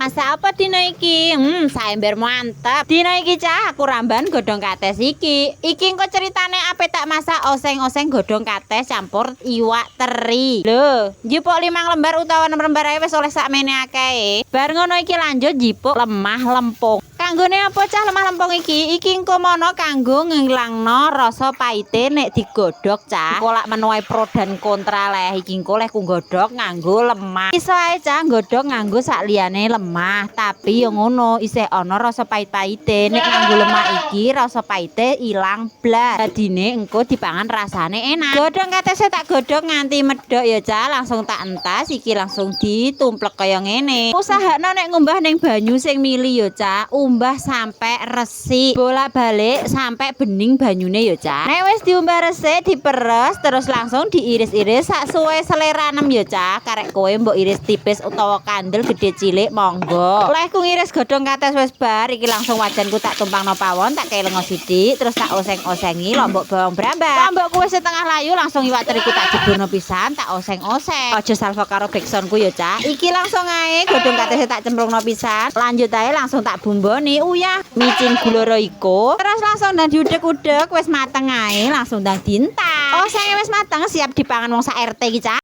Masak apa dina iki? Saember mantep. Dina iki, Cah, aku ramban godhong kates iki. Iki engko ceritane ape tak masak oseng-oseng godhong kates campur iwak teri. Lho, njipuk 5 lembar utawa 6 lembar ae wis oleh sakmene akehe. Bar ngono iki lanjut njipuk lemah lempung. Kanggone apa, Cah, lemah lempung iki? Iki engko mono kanggo ngilangno rasa paite nek digodhog, Cah. Engko lak menuai pro dan kontra leh. Iki engko leh ku nggodhog nganggo lemah. Iso ae, Cah, nggodhog nganggo sak liyane lemah, tapi yo ngono, isih ana rasa pait-paite. Nek nganggo lemah iki rasa paite ilang blas. Dadine engko dipangan rasane enak. Godhong katese tak godhog nganti medhok ya, Cah, langsung tak entas iki, langsung ditumplek kaya ngene. Usahakno nek ngumbah ning banyu sing mili yo, Cah. Umbah sampai resik. Bolak-balik sampai bening banyune yo, Cah. Nek wis diumbah resik, diperes, terus langsung diiris-iris sak suwe seleranem yo, Cah. Karek kowe mbok iris tipis utawa kandel, gede cilik monggo. Lehku ngiris godhong kates wis bar, iki langsung wajanku tak tumpangno pawon, tak kei lenga sithik, terus tak oseng-osengi lombok, bawang, brambang. Lombokku wis setengah layu, langsung iwak teriku tak jeburno pisan, tak oseng-oseng. Aja salfok karo backsoundku yo, Cah. Iki langsung ae godhong katese tak cemplungno pisan. Lanjut ae langsung tak bumboni uyah, micin, gula Royco. Terus langsung ndang diudek-udek, wis mateng ae langsung ndang dientas. Osenge wis mateng, siap dipangan wong sak RT iki, Cah.